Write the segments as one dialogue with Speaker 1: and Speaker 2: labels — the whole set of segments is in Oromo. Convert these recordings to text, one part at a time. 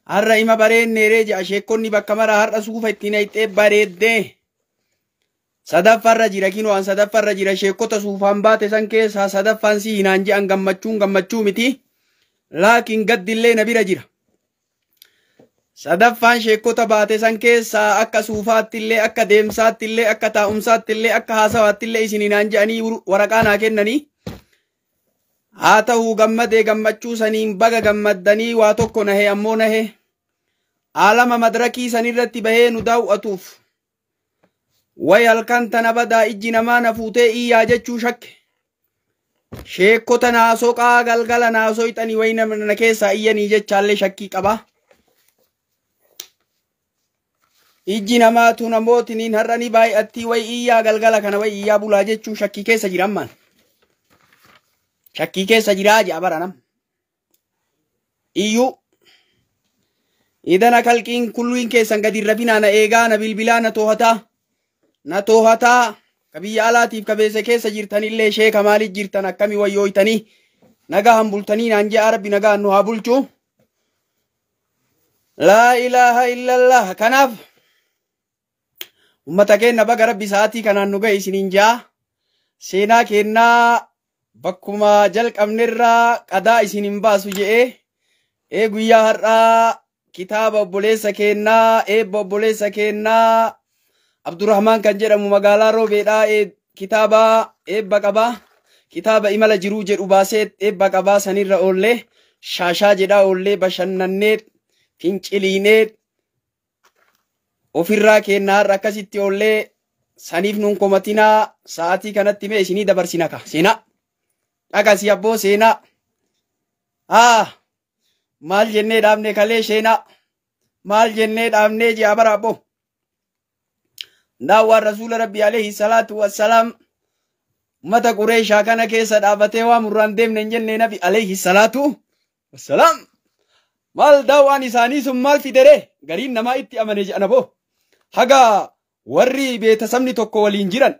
Speaker 1: Har'a ima bareenneeree jedha sheekonni bakka maraa har'a suufa ittiin haqxee bareeddee. Sadaffaarra jira kinoo an sadaffaarra jira sheekota suufaan baate san keessaa sadaffaan si hinaan je'an gammachuun gammachuu miti. Laakiin gaddillee na bira jira. Sadaffaan sheekota baate san keessaa akka suufaattillee akka deemsaattillee akka taa'umsaattillee akka haasawaattillee isin hinaan je'anii waraqaa naa kennanii. Haa ta'uu gammadee gammachuu saniin baga gammaddanii waa tokko nahe ammoo nahe. Aalama madrakii sanirratti bahee nu daawwatuuf. Way halkan tana badaa ijji namaa na fuutee iyyaa jechuu shakke. Sheekota naasoqaa galgala naasoyxanii way na keessaa iyyanii jechaallee shakkii qaba. Ijji namaatu namootiniin har'a ni baay'attii way iyyaa galgala kana way iyyaa bulaa jechuu shakkii keessa jira ammaan. Shakkii keessa jiraa jedha bara nam. Iyyuu. Idana kalqiin kulluun keessan gadi rafinaa na eegaa na bilbilaa na toohataa. Na toohataa ka biyya alaatiif ka beese keessa jirtanillee sheeka maaliif jirtan akkami wayyooytanii nagaa bultanii naan je'a rabbi nagaa nu haa bulchu. Laa ilaaha illallah. Kanaaf ummata keenya baga rabbi sa'aatii kanaan nu ga'e isiniin ja'a. Seenaa kennaa bakkuma jalqabnerraa qadaa isin hin baasu je'ee ee guyyaa har'aa kitaaba obboleessa kennaa eebba obboleessa kennaa Abdurrahman kan jedhamu magaalaa Roobeedhaa kitaaba eebba qabaa. Kitaaba imala jiruu jedhu baasee eebba qabaa sanirra oollee shaashaa jedhaa oollee bashannannee finciliinee ofirraa kennaa har'a akkasitti oollee saniif nuun komatinaa sa'aatii kanatti mee isinii dabarsina ka seenaa. Dhaqasi abboo seenaa. Haa maal jennee dhaabne kalee seenaa. Maal jennee dhaabnee ji'a bara abboo. Daawwaan rasuula rabbi alayhi salaatu wassalaam ummata Qureeshaa kana keessa dhaabatee waa murraan deemne hin jenne nabi alayhi salaatu wassalaam. Maal daawwaan isaanii sun maal fidere gariin namaa itti amane jedhan aboo. Haga warri beetasabni tokko waliin jiran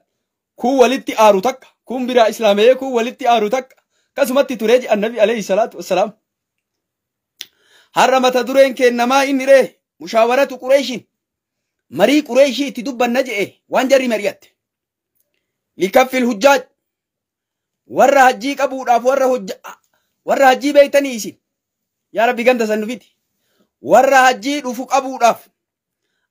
Speaker 1: kun walitti aaru takka kun biraa islaamee kun walitti aaru takka akkasumatti turee jedhan nabi alayhi salaatu wassalaam. Har'a mata dureen kennamaa inni ree mushaawaratu Qureeshiin. Marii Qureeshii itti dubbanna je'e waan jarri mari'atte. Likaffil hujjaaj warra hajjii qabuudhaaf warra hajjii beeytanii isin. Yaa Rabbi ganda san nufiti. Warra hajjii dhufu qabuudhaaf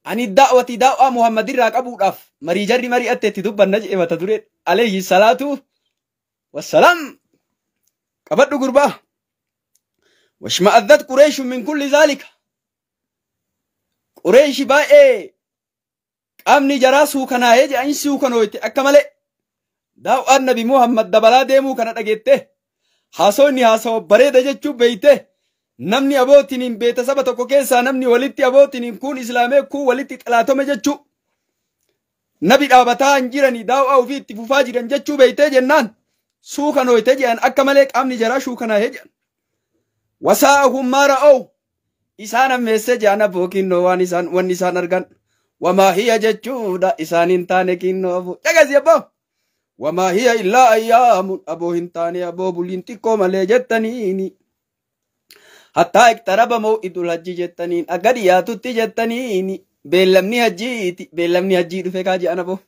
Speaker 1: ani daawwati daawwaa Muhammadirraa qabuudhaaf marii jarri mari'atte itti dubbanna je'e mata dureen alayhi salaatu wassalaam. Qabadhu gurbaa. Washma'addat Qureeshu min kulli zaalika. Qureeshi baay'ee qaamni jaraa suukanaa'ee jedhan suukanooyte akka malee daawwaan nabi Muhammad dabalaa deemuu kana dhageette haasoo inni haasawa bareeda jechuu beeyte namni abootiniin beetasaba tokko keessaa namni walitti abootiniin kun islaamee kun walitti xalaatome jechuu nabi dhaabataa hin jiranii daawwaa ofii itti fufaa jiran jechuu beeytee jennaan suukanooyte jedhan akka malee qaamni jaraa suukanaa'ee jedhan. Wasaa'ahum maa ra'aw isaan ammeesse jedhan abboo kinnoo waan isaan wanni isaan argan. Wamaa hiya jechuudha isaan hin taane kinnoo aboo. Dhagasi abboo. Wamaa hiya illaa ayyaamun aboo hin taane aboo buliin xiqqoo malee jettaniini. Hattaa iqtaraba maw'idul hajji jettaniin akka dhiyaatutti jettaniini. Beellamni hajjiiti beellamni hajjii dhufe kaa jedhan aboo.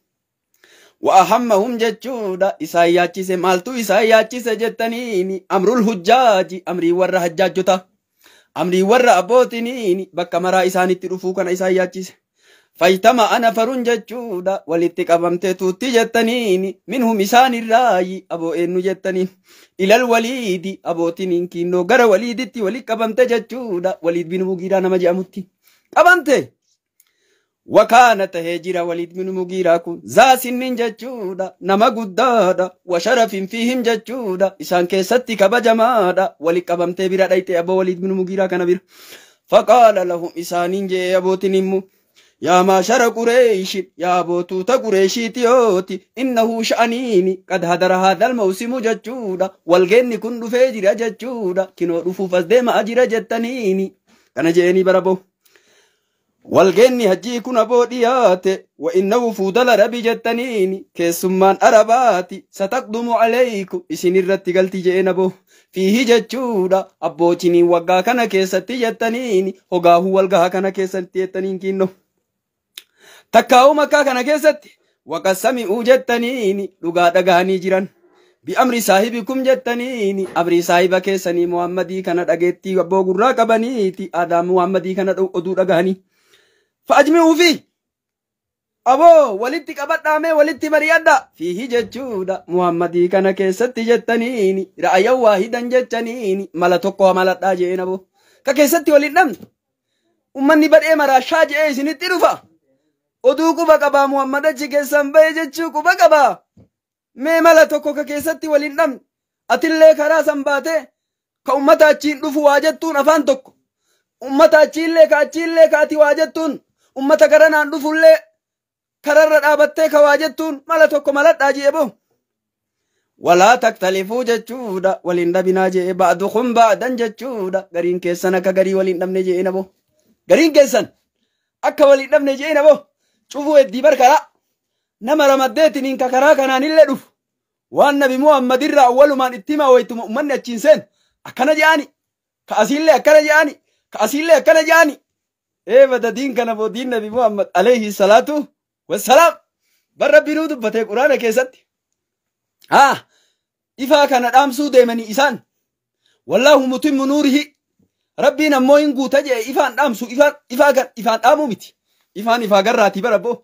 Speaker 1: Wa ahammahum jechuudha isaan yaachise maaltu isaan yaachise jettaniini. Amrul hujjaaji amrii warra hajjaajjota. Amrii warra abbootiniini bakka maraa isaanitti dhufuu kana isaan yaachise. Faytama ana farun jechuudha walitti qabamtee tuutti jettaniini minhum isaanirraayi aboo eenyu jettaniin ilal waliidi abootiniin kinnoo gara waliiditti walitti qabamte jechuudha Waliid bin Mugiiraa nama jedhamutti qabamte. Wakaana tahee jira Waliid bin Mugiiraa kun zaasinnin jechuudha nama guddaadha washarafin fiihim jechuudha isaan keessatti kabajamaadha walitti qabamtee bira dhayxe aboo Waliid bin Mugiiraa kana bira. Faqaala lahum isaaniin jee abootiin immoo. Yaa maashara Qureeshi yaa bootuuta Qureeshiitiyooti innahu sha'aniini qad hadara haadhal mawsimu jechuudha walgeenni kun dhufee jira jechuudha kinoo dhufuuf as deemaa jira jettaniini kana je'eenii bara boo. Walgeenni hajjii kun aboo dhiyaate wa inna wufuuda larabi jettaniini keessummaan arabaati sataqdumu alaykum isin irratti galti je'een aboo fiihi jechuudha abbootiniin waggaa kana keessatti jettaniini hogaahuu walgahaa kana keessatti jettaniin kiinno takkaa'uu Makkaa kana keessatti waqad sami'uu jettaniini dhugaa dhagahanii jiran bi'amri saahibikum jettaniini amrii saahiba keessanii Muhammadii kana dhageettii abboo gurraa qabaniiti aadaa Muhammadii kana oduu dhagahanii. Fa'ajmi'uu fi aboo walitti qabadhaamee walitti mari'adha fiihi jechuudha Muhammadii kana keessatti jettaniini ra'ayan waahidan jechaniini mala tokko maladhaa je'een aboo ka keessatti waliin dhabne ummanni badhee maraashaa je'ee isinitti dhufa oduu quba qabaa Muhammad achi keessan ba'e jechuu quba qabaa mee mala tokko ka keessatti waliin dhabne atillee karaa san baatee ka ummata achiin dhufu waa jettuun afaan tokko ummata achiillee ka achiillee ka ati waa jettuun ummata garanaan dhufullee kararra dhaabattee ka waa jettuun mala tokko maladhaa je'e boo. Walaa taktalifuu jechuudha waliin dhabinaa je'e ba'dukum ba'dan jechuudha gariin keessan akka garii waliin dhabne je'e naboo. Gariin keessan akka waliin dhabne je'e naboo cufuu heddii barkaraa nama ramaddeetiniin ka karaa kanaanillee dhufu waan nabi Muhammad irraa awwalumaan itti himaa wayituma ummanni achiin seen akkana je'ani ka asiillee akkana je'ani ka asiillee akkana je'ani. Ee diin kana boo diin nabi Muhammad alayhi salaatu wassalaam bar rabbiinuu dubbatee quraana keessatti. Haa ifaa kana dhaamsuu deemanii isaan wallaahu mutimmu nuurihi rabbiin ammoo hin guuta je'e ifaan dhaamsu ifaa kan ifaan dhaamuu miti ifaan ifaa garraatii bara boo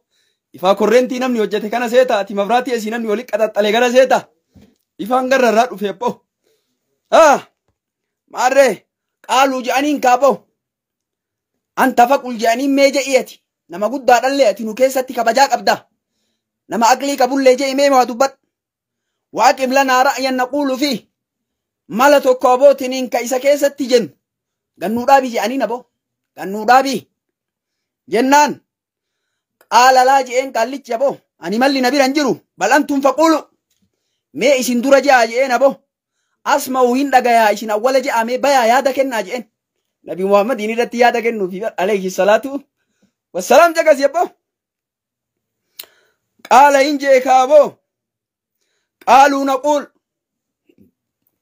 Speaker 1: ifaa korreentii namni hojjete kana seeta ati mabraatii asii namni walitti qaxaxxale kana seeta ifaan garrarraa dhufe boo. Haa maarree qaaluu je'aniin kaaboo anta faqul je'aniin mee je'i ati nama guddaadhallee ati nu keessatti kabajaa qabda nama aqlii qabullee je'i mee waa dubbadhu waaqib lanaa ra'yan naquulu fi mala tokko abootiniin ka isa keessatti jennu gannuu dhaabi je'aniin aboo gannuu dhaabi jennaan qaala laa je'een qaallichi aboo ani malli na bira hin jiru bal antum faquulu mee isin dura je'aa je'een aboo asma'u hin dhagayaa isin awwala je'aa mee bayaa yaada kennaa je'een Nabi Muhammadiin irratti yaada kennuufi alayhi salaatu wassalaam jagas yabbo. Qaala hin jee kaaboo qaaluu naquul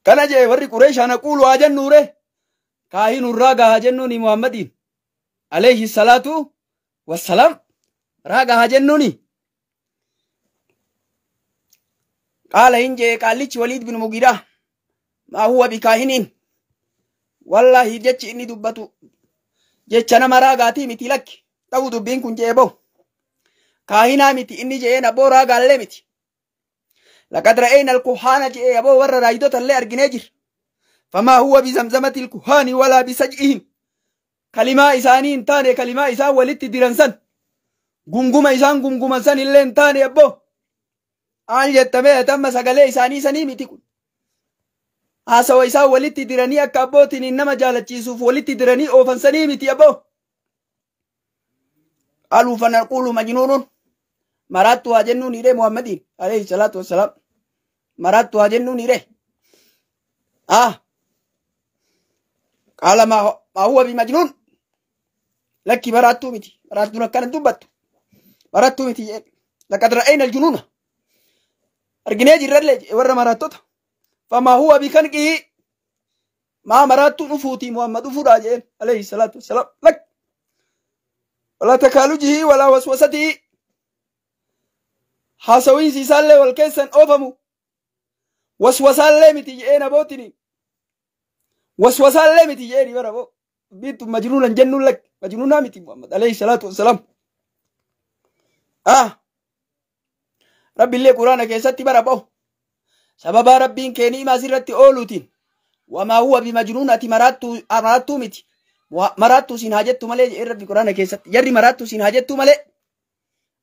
Speaker 1: kana jee warri Qureeshaa naquulu haa jennuure kaahinurraa gahaa jennuuni Muhammadiin alayhi salaatu wassalaam raaga haa jennuuni. Qaala hin jee qaallichi Waliid bin Mugiraa maa huwa bikaahiniin wallahi jechi inni dubbatu jecha nama raagaatii miti lakki ta'uu dubbiin kun je'e boo kaahinaa miti inni je'een abboo raagaallee miti laqad ra'ayna alkuhaana je'e aboo warra raayidota illee arginee jira famaa huwa bizamzamati alkuhaani walaa bisaj'ihim kalimaa isaanii hin taane kalimaa isaan walitti diran san gunguma isaan gunguman san illee hin taane abboo aan jettamee atamma sagalee isaanii sanii miti kun haasawa isaan walitti diranii akka abbootiin nama jaalachiisuuf walitti diranii oofan sanii miti abboo. Qaaluu fanaquulu majnuunun maraattu haa jennuun hidhee Muhammadiin alayhi salaatu wassalaam maraattu haa jennuun hidhee. Ah qaala maa huwa bimajnuun lakki maraattuu miti maraattuun akkana dubbattu maraattuu miti jedhe laqad ra'ayna aljunuuna arginee jirrallee warra maraattota. فما هو بكنقه ما مرات نفوتي محمد فودا جين عليه الصلاة والسلام لك ولا تكالجه ولا وسوسته حاسوين سيسال والكيسن أوفمو وسوسال لمتي جين أبوتني وسوسال لمتي جين برابو بيت مجنون جن لك مجنون متي محمد عليه الصلاة والسلام. آه ربي اللي قرآن كيستي برابو sababa rabbiin kee ni'imaa sirratti ooluutiin wamaa huwa bimajnuun ati maraattuu miti maraattuu siin haa jettu malee jedhee rabbi quraana keessatti jarri maraattuu siin haa jettu malee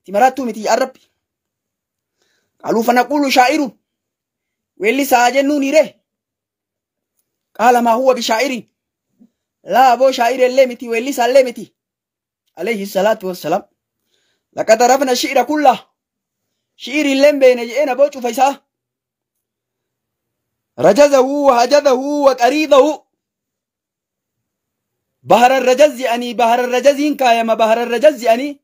Speaker 1: ati maraattuu miti yaa rabbi. Qaaluu fanaquulu shaa'irun weellisaa haa jennuun hiree qaala maa huwa bishaa'irin laa aboo shaa'ira illee miti weellisaa illee miti alayhi salaatu wassalaam laqad arafna shi'ra kullaa shi'iri illee hin beekne jedheen aboo cufa isaa. رجزه وهجده وقريضه Bahara rajaz je'anii bahara rajaziin kaayama bahara rajaz je'anii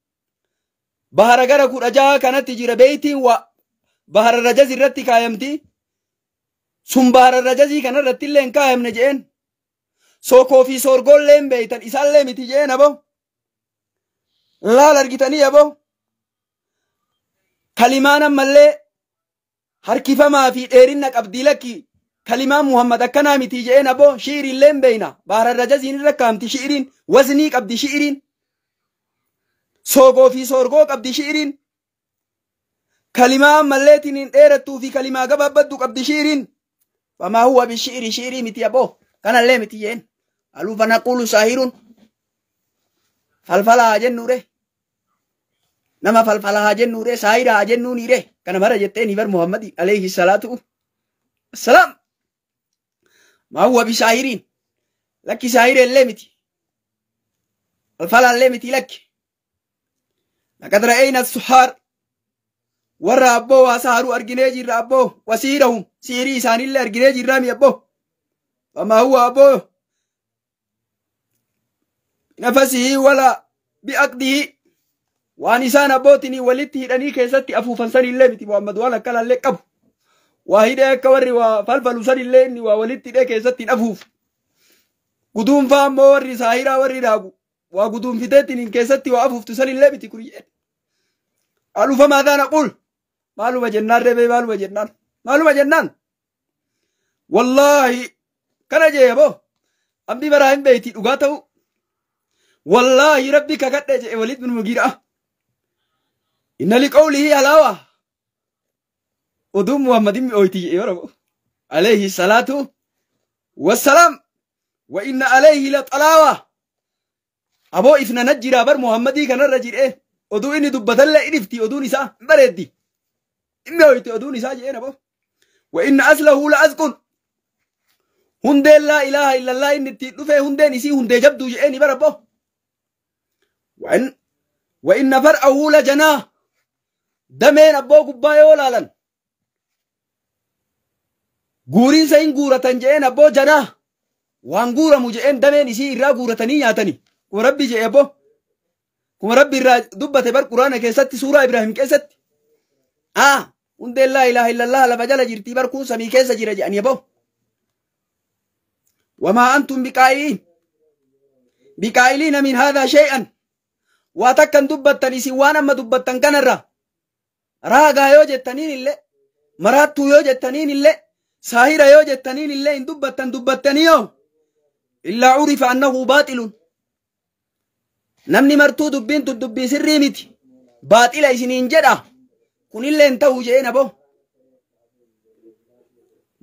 Speaker 1: bahara gara 16 kanatti jira beeytiin waa bahara rajaz irratti kaayamti sun bahara rajazii kana irratti illee hin kaayamne je'een sookoo fi soorgoollee hin beeytan isaallee miti je'een abo laal argitanii abo kalimaan ammallee harkifamaa fi dheerinna qabdii lakki kalimaan Muhammad akkanaa miti je'een abo shi'iriillee hin beeyna bahara rajaziin irra kaamti shi'iriin waznii qabdi shi'iriin soogoo fi soorgoo qabdi shi'iriin kalimaa ammalleetiin hin dheerattuu fi kalimaa gabaabbaddu qabdi shi'iriin famaa huwa bishi'iri shi'irii miti abo kanallee miti je'een aluu fanaquulu saahirun falfala haa jennuure nama falfala haa jennuure saahira haa jennuuniire kana mara jetteeni bar Muhammadi alayhi salaatu wassalaam maa huwa bisaahiriin lakki saahira illee miti falfala illee miti lakki laqad ra'ayna as-suhaar warra abboo waa saharuu arginee jirra abboo wasiirahum siirii isaanillee arginee jirraami abboo famaa huwa abboo nafasihi wala bi'aqdihi waan isaan abbootinii walitti hidhanii keessatti afuufan sanillee miti Muhammad waan akkanallee qabu waa hidhee akka warri waa falfalu sanillee inni waa walitti hidhee keessatti hin afuufu guduunfaa ammoo warri saahiraa warri raagu waa guduunfiteetiin keessatti waa afuuftu sanillee miti kuriyyee alufa maadaa naqul maaluma jennaan reebee maaluma jennaan maaluma jennaan wallaahi kana jee aboo amni baraa hin beeyti dhugaa ta'u wallaahi rabbi kakadhe jee Waliid bin Mugiiraa inna liqawlihi halaawa oduun Muhammadin mi'ooyti jee bara alayhi salaatu wassalaam wa inna alayhi la xalaawa aboo ifna najjiraa bar Muhammadii kanarra jiree oduu inni dubbatallee idhifti oduun isaa hin bareeddi hin mi'ooyti oduun isaa jeen aboo wa inna aslahu la azqun hundeen laa ilaaha illallah inni ittiin dhufee hundeen isii hundee jabduu je'eeni bara aboo wa inna far'ahu la janaa dameen abboo gubbaa yoo laalan guuriinsa hin guuratan je'een abboo janaa waan guuramu je'een dameen isii irraa guuratanii nyaatani kuma rabbi je'e abboo kuma rabbi irraa dubbate bar quraana keessatti suuraa Ibraahim keessatti hundeen laa ilaaha illallah lafa jala jirtii bar kun samii keessa jira je'anii abboo wamaa antum biqaa'iin biqaa'iliina min haadhaa shay'an waa takkan dubbattan isin waan amma dubbattan kanarra raagaa yoo jettaniin illee maraattuu yoo jettaniin illee saahira yoo jettaniin illee hin dubbattan dubbattanii yoo illaa urifa annahu baaxilun namni martuu dubbiin tun dubbii sirrii miti baaxila isiniin jedha kunillee hin ta'u jeen abo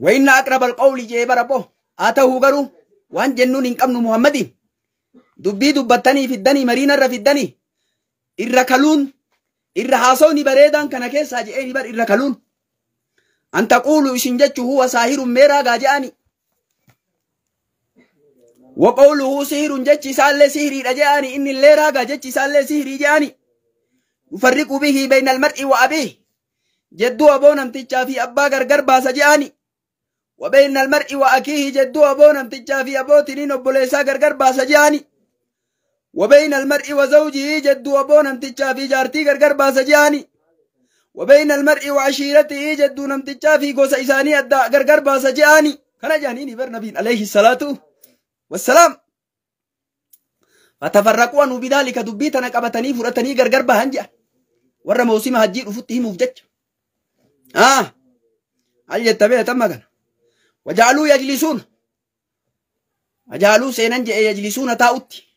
Speaker 1: wa inna aqraba alqawli jee bara abo haa ta'uu garuu waan jennuun hin qabnu Muhammadiin dubbii dubbattanii fiddanii mariinarra fiddanii irra kaluun irra haasawni bareedaan kana keessaa je'eeni bar irra kaluun an taquulu isin jechu huwa saahirun mee raagaa je'ani wa qawluhu sihirun jechi isaallee sihiriidha je'ani inni illee raagaa jechi isaallee sihirii je'ani yufarriqu bihi bayna almar'i wa abiih jedduu aboo namtichaa fi abbaa gargar baasa je'ani wa bayna almar'i wa akiihi jedduu aboo namtichaa fi abootiniin obboleessaa gargar baasa je'ani وبين المرء وزوجه جد أبو نمتجا في جارتي غرغر باس جاني وبين المرء وعشيرته جد نمتجا في غوس إساني أدى غرغر باس جاني كان جانيني بر نبي عليه الصلاة والسلام فتفرقوا أنه بذلك دبيتنا قبتني فرتني غرغر بهنجا ور موسم هجي رفته مفجج هل يتبع تمغن وجعلوا يجلسون وجعلوا سينان يجلسون تاؤتي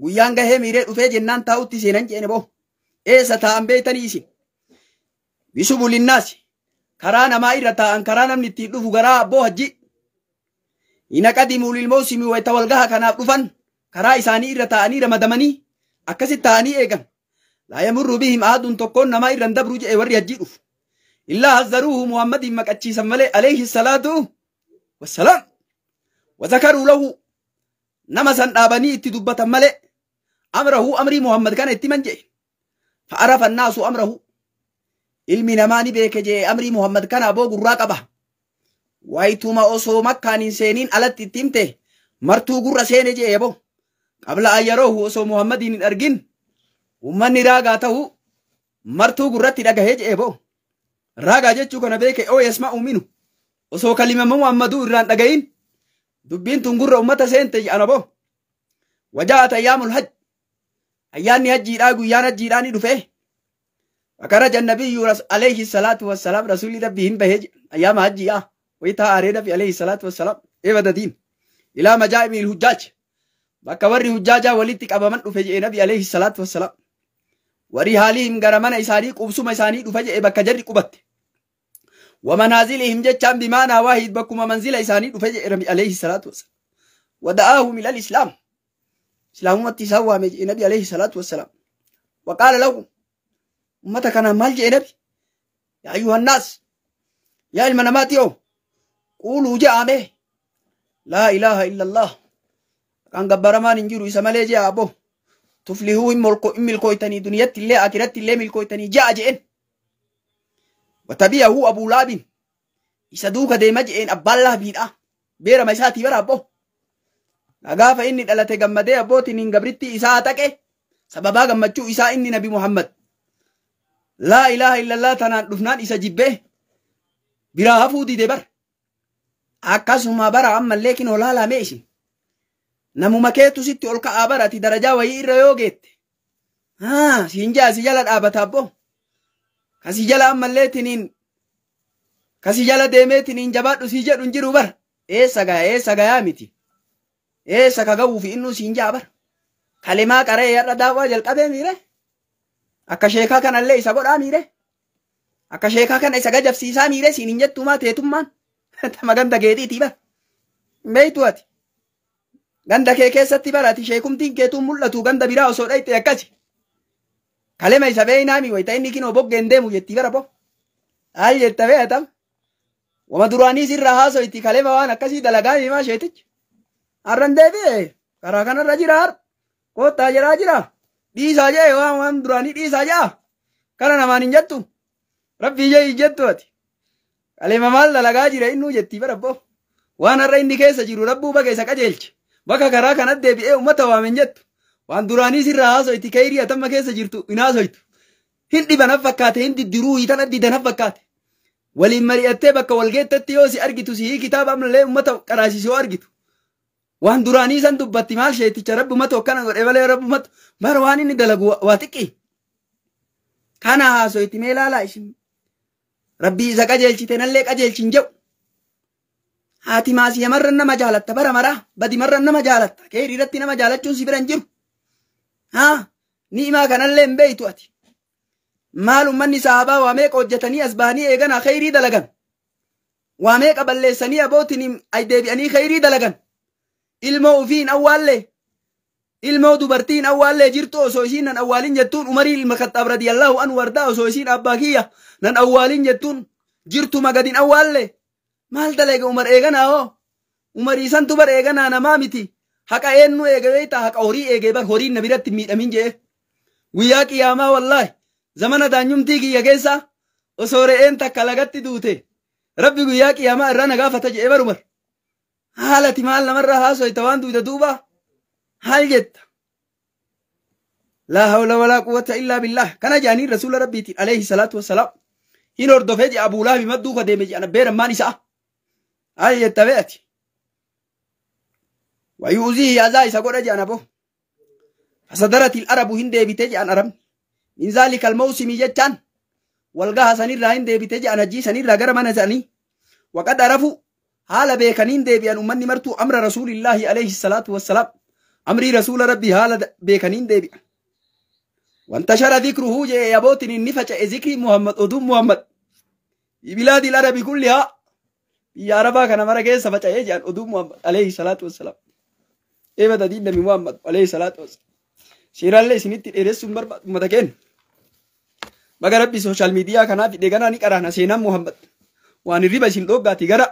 Speaker 1: guyyaan gahee miiree dhufee jennaan taa'utti seenan jeene boo eessa taa'an beeytanii isin bisubulinnaasi karaa namaa irra taa'an karaa namni ittiin dhufu garaa abboo hajji hina qadimuu lilmoosimi wayta walgaha kanaaf dhufan karaa isaanii irra taa'anii ramadamanii akkasitti taa'anii eegan laa yamurru bihim ahadun tokkoon namaa irra hin dabru je'e warri hajjii dhufu illaa hazzaruuhu Muhammadiin maqachiisan malee alayhi salaatu wassalaam wazakaruu lahu nama san dhaabanii itti dubbatan malee أمره أمري محمد كان اتمن جي فعرف الناس أمره ilmi namaa ni beeke jee amrii Muhammad kana aboo gurraa qaba. Wayituma osoo makkaan hin seeniin alatti itti himte martuu gurra seene jee yaboo. Qabla an yaroohu osoo Muhammadiin hin argin ummanni raagaa ta'uu martuu gurratti dhagahee je'e boo. Raagaa jechuu kana beeke oo yasma'u minu osoo kalima Muhammaduu irraan dhagahin dubbiin tun gurra ummata seente je'ana boo. Wajaa'at ayyaamul hajj ayyaanni hajjiidhaa guyyaan hajjiidhaa ni dhufee. فخرج النبي عليه الصلاة والسلام رسول ربي هم بهج أيام حجيا ويتا أريد في عليه الصلاة والسلام إيه بدين إلى مجامع الحجاج بكوري حجاجا وليتك أبا من رفج النبي عليه الصلاة والسلام ورهالهم غرمان إساني قبسوم إساني رفج بكجر قبت ومنازلهم جتشان بمعنى واحد بكما منزل إساني رفج النبي عليه الصلاة والسلام ودعاهم إلى الإسلام إسلام التسوى النبي عليه الصلاة والسلام وقال لهم ummata kana maal jedhe nabi yaa ayyuhannaas yaa ilma namaati yoo quuluu je'ame laa ilaaha illallah kan gabbaramaan hin jiru isa malee je'a abbo tuflihuu hin milkooytanii duniyatti illee akiratti illee milkooytanii je'a je'en watabi'ahu abuu laabin isa duuka deema je'een abbaan laabiidha beerama isaatii bara abbo gaafa inni dhalate gammadee abbootiin hin gabritti isaa taqe sababaa gammachuu isaa inni nabi Muhammad laa ilaaha illallah tanaan dhufnaan isa jibbee biraa hafuu dide bar akkasuma bara ammallee kinoo laalame isin namuma keetu sitti ol ka'aa bara ati darajaa wayii irra yoo geette haa siin jaa si jala dhaabata abbo kasi jala ammallee tiniin kasi jala deemee tiniin jabaadhu sii jedhu hin jiru bar eessa gaya eessa gayaa miti eessa ka ga'uufi innuu siin jaa bar kalimaa qaree har'a daawwaa jalqabee miire. Akka sheekaa kanallee isa godhaa miire. Akka sheekaa kana isa gajabsiisaa miire siin hin jettumaa teetummaan. Tama ganda keetiitii bara. Beeytu ati. Ganda kee keessatti bara ati sheekumtiin keetuun mul'atu ganda biraa osoo dhayxe akkasi. Kalema isa beeynaami wayita inni kinoo boggeen deemu jettii bara bo. Haal jetta beeyatam. Wama duraanii sirraa haasoyti kalema waan akkasii dalagaa himaa sheetichi. Har'an deebi'e karaa kanarra jira har. Koottaa jedhaa jira. Dhiisaa jee waan waan duraanii dhiisaa jaa kana namaan hin jettu rabbii jee hin jettu ati Kalema maal dalagaa jira innuu jettii bara abbo waan har'a inni keessa jiru rabbuu baga isa qajeelche bakka karaa kanatti deebi'ee uummata waame hin jettu waan duraanii sirraa haasoyti kayrii atamma keessa jirtu hin haasoytu hin dhibanaf fakkaate hin diddiruu hiitan addidanaf fakkaate waliin mari'attee bakka walgeettatti yoo si argitu si kitaaba ammallee uummata qaraasisi yoo argitu waan duraanii san dubbatti maal sheeticha rabbumatu akkana godhe malee rabbumatu bara waan inni dalagu waa xiqqi kana haasoyti mee ilaalaa isin rabbii isa qajeelchite nallee qajeelchin jedhu haati maasii marran nama jaalatta bara maraa badi marran nama jaalatta keerii irratti nama jaalachuun si bira hin jiru haa ni'imaa kanallee hin beeytu ati maal ummanni sahabaa waa meeqa hojjetanii as bahanii eeganaa kheyrii dalagan waa meeqa balleessanii abootiin ay deebi'anii kheyrii dalagan ilmoo ufii hin awwaallee ilmoo dubartii hin awwaallee jirtu osoo isiin nan awwaalin jettuun Umarii ilma Khaxaab radiyallahu anhu wardaa osoo isiin abbaa kiyya nan awwaalin jettuun jirtuma gad hin awwaallee maal dalage Umar eeganaa hoo Umarii santu bar eeganaa namaa miti haqa eenyu eege beeyta haqa horii eege bar horiin na biratti miidhamin jee guyyaa qiyaamaa wallaahi zamana daanyumtii kiyya keessa osoo re'een takka lagatti duute rabbi guyyaa qiyaamaa irraa na gaafata jee bar Umar haalati maal namarraa haasoyta waan duuda duuba haal jetta laa hawla walaa quwwata illaa billah kana jaanii rasuula rabbiitiin alayhi salaatu wassalaam hin hordofee je Abuu Lahabi madduu ka deeme jedhan beerammaan isaa haal jetta be'ati wayuuzihi azaa isa godha jedhan abo fasadarati arabu hin deebite jedhan arabni min zaalika almawsimi jechaan walgaha sanirraa hin deebite jedhan hajjii sanirraa gara mana isaanii waqad arafu haala beekaniin deebi'an ummanni martuu amra rasuulillaahi alayhi salaatu wassalaam amrii rasuula rabbii haala beekaniin deebi'an wantashara dhikruhu jee yabootin inni faca'e zikrii Muhammad oduun Muhammad bilaadil arabi kullihaa biyya arabaa kana mara keessa faca'ee jedhan oduun Muhammad alayhi salaatu wassalaam eebata diin nabi Muhammad alayhi salaatu wassalaam seeraallee isinitti dheeressuun barbaadu ummata keenya baga rabbi sooshaal miidiyaa kanaa fidhe ganaa ni qaraana seenaan Muhammad waan hirriba isin dhooggaati gara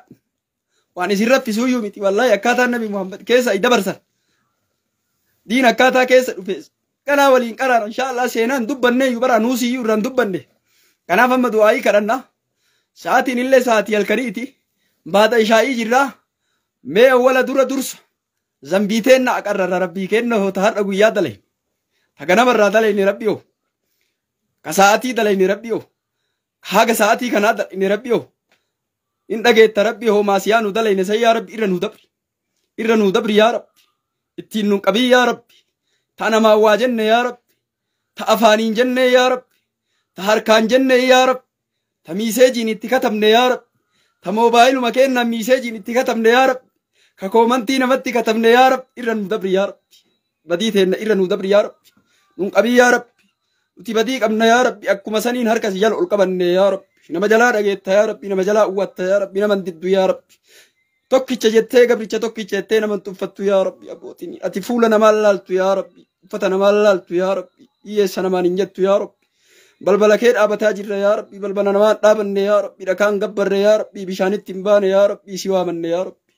Speaker 1: waan isin raffisuuyyuu miti wallaahi akkaataan nabi Muhammad keessa dabarsan diin akkaataa keessa dhufees kanaa waliin qaraana inshaallah seenaan dubbanneeyyuu bara nuusiyyuu irraan dubbanne kanaaf amma du'aayii kadhanna sa'aatiin illee sa'aatii halkaniiti baata ishaa'ii jirraa mee awwala dura dursa Zambii teenna aqarrarra rabbii kenna hoo ta har'a guyyaa dalay. Ta ganamarraa dalayne rabbi hoo. Ka sa'aatii dalayne rabbi hoo. Haga sa'aatii kanaa dalayne rabbi hoo. In dhageetta rabbi hoo maasiyaa nu dalayne san yaa rabbi irra nu dabri. Irra nu dabri yaa rabbi. Ittiin nu qabii yaa rabbi. Ta namaan waa jenne yaa rabbi. Ta afaaniin jenne yaa rabbi. Ta harkaan jenne yaa rabbi. Ta miiseejiin itti katabne yaa rabbi. Ta moobaayiluma kennaan miiseejiin itti katabne yaa rabbi. Ka koomantii namatti katabne yaa rabbi irra nu dabri yaa rabbi. Badii teenna irra nu dabri yaa rabbi. Nun qabii yaa rabbi. Nuti badii qabna yaa rabbi akkuma saniin harka si jala ol qabanne yaa rabbi. Nama jalaa dhageetta yaa rabbi nama jalaa uwwatta yaa rabbi nama diddu yaa rabbi. Tokkicha jettee gabricha tokkicha jettee nama tuffattu yaa rabbi abbootiin. Ati fuula namaa laaltu yaa rabbi. Uffata namaa laaltu yaa rabbi. Hiyyeessa namaan hin jettu yaa rabbi. Balbala kee dhaabataa jirra yaa rabbi. Balbala namaan dhaabanne yaa rabbi. Dhakaan gabbarre yaa rabbi. Bishaanitti hin baane yaa rabbi. Si waamanne yaa rabbi.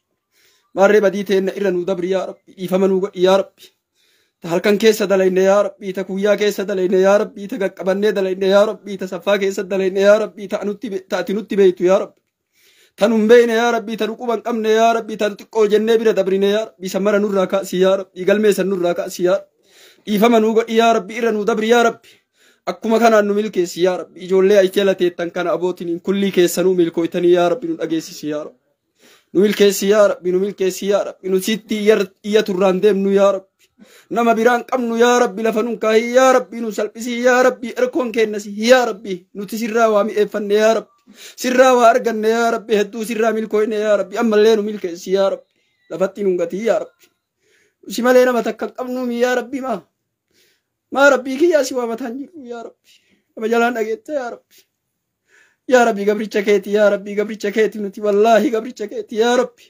Speaker 1: Maarree badii teenna irra nu dabri yaa rabbi. Dhiifama nuu godhi yaa rabbi. Ta halkan keessa dalayne yaa rabbi. Ta guyyaa keessa dalayne yaa rabbi. Ta qaqqabannee dalayne yaa rabbi. Ta saffaa keessa dalayne yaa rabbi. Ta ati nutti beektu yaa rabbi. Ta nun beekne yaa rabbi. Ta nu quba hin qabne yaa rabbi. Ta nu xiqqoo jennee bira dabrine yaa rabbi. Sammara nurraa kaasi yaa rabbi. Galmee san nurraa kaasi yaa rabbi. Dhiifama nuu godhi yaa rabbi. Irra nu dabri yaa rabbi. Akkuma kanaan nu milkeessi yaa rabbi. Ijoollee ayiteela teettan kana abootiin kullii keessanuu milkooytanii yaa rabbi nu dhageessisi yaa rabbi. Nu milkeessi yaa rabbi nu milkeessi yaa rabbi nu sitti iyya turraan deemnu yaa rabbi. Nama biraan qabnu yaa rabbi lafa nun kaahii yaa rabbi nu salphisi yaa rabbi erkoon kennasi yaa rabbi nuti sirraa waa mi'eeffanne yaa rabbi. Sirraa waa arganne yaa rabbi hedduu sirraa milkooyne yaa rabbi ammallee nu milkeessi yaa rabbi. Lafatti nun gatii yaa rabbi. Si malee nama takka qabnu yaa rabbi maa. Maa rabbii kiyyaa si waamataan jiru yaa rabbi. Nama jalaan dhageette yaa rabbi. Yaa rabbi gabricha keeti yaa rabbi gabricha keeti nuti wallaahi gabricha keeti yaa rabbi.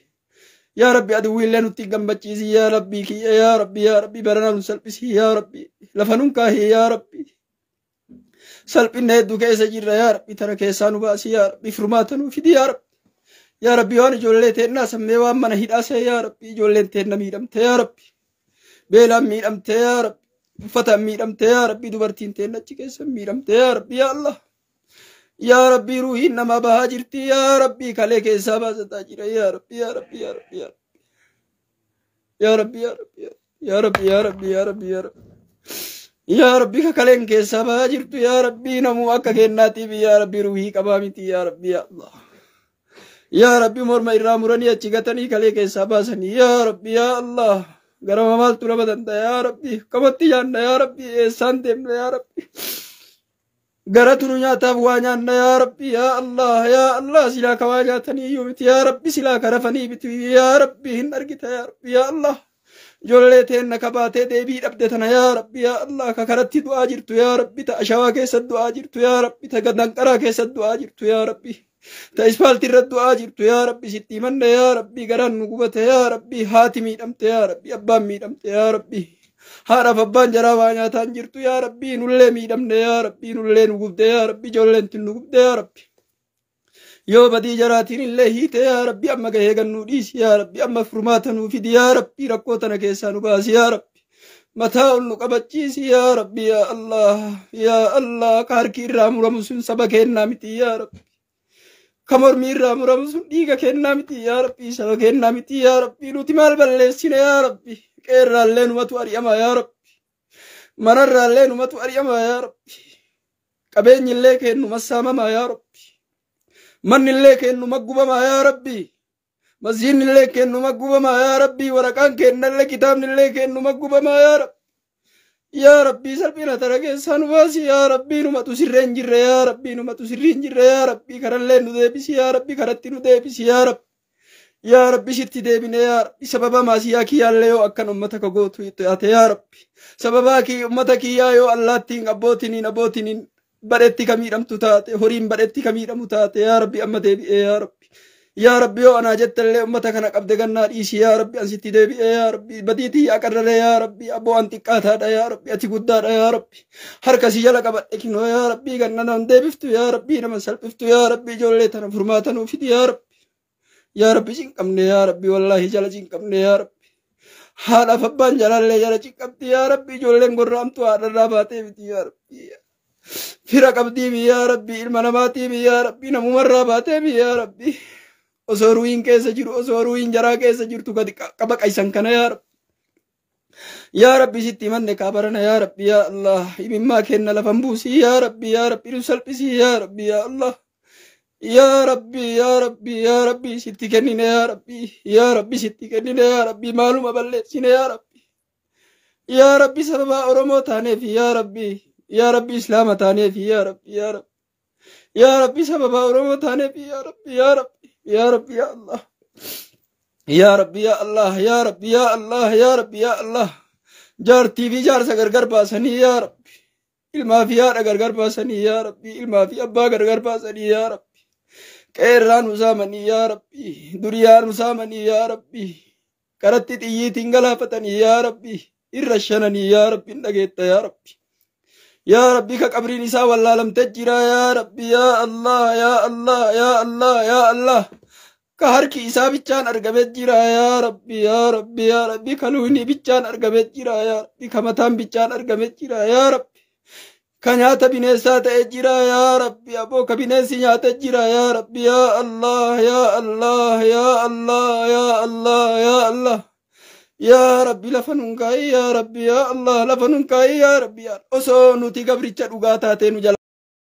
Speaker 1: Yaa rabbi aduwwiillee nutti gammachiisi yaa rabbi kiyya yaa rabbi yaa rabbi barana nu salphisi yaa rabbi. Lafa nun kaahii yaa rabbi. Salphinna hedduu keessa jirra yaa rabbi tana keessaa nu baasi yaa rabbi furmaata nuu fidi yaa rabbi. Yaa rabbi waan ijoollee teennaa sammee waan mana hidhaasee yaa rabbi ijoolleen teenna miidhamte yaa rabbi. Beelaan miidhamte yaa rabbi. Uffataan miidhamte yaa rabbi dubartiin teenna achi keessa miidhamte yaa rabbi yaa Allah. Yaa rabbi ruuhiin nama bahaa jirti yaa rabbi kalee keessaa baasataa jira yaa rabbi yaa rabbi yaa rabbi yaa rabbi yaa rabbi yaa rabbi yaa rabbi yaa rabbi yaa rabbi yaa rabbi kakaleen keessaa bahaa jirtu yaa rabbi namuu akka kennaatiif yaa rabbi ruuhii qabaa miti yaa rabbi yaa Allah. Yaa rabbi morma irraa muranii achi gatanii kalee keessaa baasanii yaa rabbi yaa Allah. Garama maaltu nama danda'a yaa rabbi kamatti nyaanna yaa rabbi eessaan deemna yaa rabbi. Garatu nu nyaataaf waa nyaanna yaa rabbi yaa Allah yaa Allah silaa ka waa nyaatanii iyyuu miti yaa rabbi silaa ka rafanii miti yaa rabbi hin argita yaa rabbi yaa Allah. Ijoollee teenna ka baatee deebii dhabde tana yaa rabbi yaa Allah ka karatti du'aa jirtu yaa rabbi ta ashawaa keessa du'aa jirtu yaa rabbi ta danqaraa keessa du'aa jirtu yaa rabbi. Ta ispaaltii irra du'aa jirtu yaa rabbi sitti himanne yaa rabbi garaan nu gubate yaa rabbi haati miidhamte yaa rabbi abbaan miidhamte yaa rabbi. Haadhaaf abbaan jaraa waa nyaataan jirtu yaa rabbi nullee miidhamne yaa rabbi nullee nu gubde yaa rabbi ijoolleen tun nu gubde yaa rabbi. Yoo badii jaraatiin illee hiite yaa rabbi amma gahee gannuu dhiisi yaa rabbi amma furmaata nuu fidi yaa rabbi rakkoo tana keessaa nu baasi yaa rabbi. Mataa ol nu qabachiisi yaa rabbi yaa Allah yaa Allah ka harki irraa muramu sun saba kennaa miti yaa rabbi. Ka mormi irraa muramu sun dhiiga kennaa miti yaa rabbi saba kennaa miti yaa rabbi nuti maal balleessine yaa rabbi. Qeerraallee numatu ari'ama yaa rabbi. Manarraallee numatu ari'ama yaa rabbi. Qabeenyillee kennuma saamama yaa rabbi. Mannillee kennuma gubama yaa rabbi. Masjiidnillee kennuma gubama yaa rabbi. Waraqaan kennallee kitaabnillee kennuma gubama yaa rabbi. Yaa rabbi salphina tana keessaa nu baasi yaa rabbi numatu sirree hin jirre yaa rabbi numatu sirrii hin jirre yaa rabbi karallee nu deebisi yaa rabbi karatti nu deebisi yaa rabbi. Yaa rabbi sitti deebine yaa rabbi sababa maasiyaa kiyyaallee yoo akkan ummata ka gootu taate yaa rabbi sababaa kii ummata kiyyaa yoo allaattiin abbootiniin abbootiniin badhetti ka miidhamtu taate horiin badhetti ka miidhamu taate yaa rabbi amma deebi'ee yaa rabbi. Yaa rabbi yoo anaa jettallee ummata kana qabde gannaa dhiisi yaa rabbi an sitti deebi'ee yaa rabbi badiitii yaa qarraree yaa rabbi abboo an xiqqaataadha yaa rabbi ati guddaadha yaa rabbi harka si jala qabadhe kinoo yaa rabbi ganna nan deebiftu yaa rabbi nama salphiftu yaa rabbi ijoollee tana furmaata nuu fidi yaa rabbi. Yaa rabbi cinqabne yaa rabbi wallaahi jala cinqabne yaa rabbi. Haadhaaf abbaan jalallee jala cinqabdi yaa rabbi ijoolleen gorraamtu haadharraa baatee miti yaa rabbi. Fira qabdii yaa rabbi ilma namaatii yaa rabbi namumarraa baatee yaa rabbi. Osoo ruuhiin keessa jiru, osoo ruuhiin jaraa keessa jirtu gadi qaba qaysan kana yaa Rabbi. Yaa Rabbi sitti himanne kaabarana yaa Rabbi yaa Allah. Imimmaa kenna lafan buusii yaa Rabbi yaa Rabbi nu salphisii yaa Rabbi yaa Allah. Yaa Rabbi yaa Rabbi yaa Rabbi sitti kennine yaa Rabbi yaa Rabbi sitti kennine yaa Rabbi maaluma balleessine yaa Rabbi. Yaa Rabbi sababa Oromoo taaneef yaa Rabbi yaa Rabbi Islaama taaneef yaa Rabbi yaa Rabbi. Yaa Rabbi sababa Oromoo taaneef yaa Rabbi yaa Rabbi yaa Rabbi yaa Allah. Yaa Rabbi yaa Allah yaa Rabbi yaa Allah yaa Rabbi yaa Allah. Jaartii fi jaarsa gargar baasanii yaa Rabbi. Ilmaa fi haadha gargar baasanii yaa Rabbi. Ilmaa fi abbaa gargar baasanii yaa Rabbi. Qeerraa nu saamanii yaa Rabbi. Duriyaa nu saamanii yaa Rabbi. Karatti xiyyiitiin galaafatanii yaa Rabbi. Irra shananii yaa Rabbi hin dhageetta yaa Rabbi. Yaa Rabbi ka qabriin isaa wallaalamtee jira yaa Rabbi yaa Allah yaa Allah yaa Allah yaa Allah. Ka harki isaa bichaan argamee jira yaa Rabbi yaa Rabbi yaa Rabbi ka luuni bichaan argamee jira yaa Rabbi ka mataan bichaan argamee jira yaa Rabbi. Ka nyaata bineensaa ta'ee jira yaa Rabbi aboo ka bineensi nyaatee jira yaa Rabbi yaa Allah yaa Allah yaa Allah yaa Allah yaa Allah. Yaa Rabbi lafa nun kaa'i yaa Rabbi yaa Allah lafa nun kaa'i yaa Rabbi yaa osoo nuti gabricha dhugaa taatee nu jala.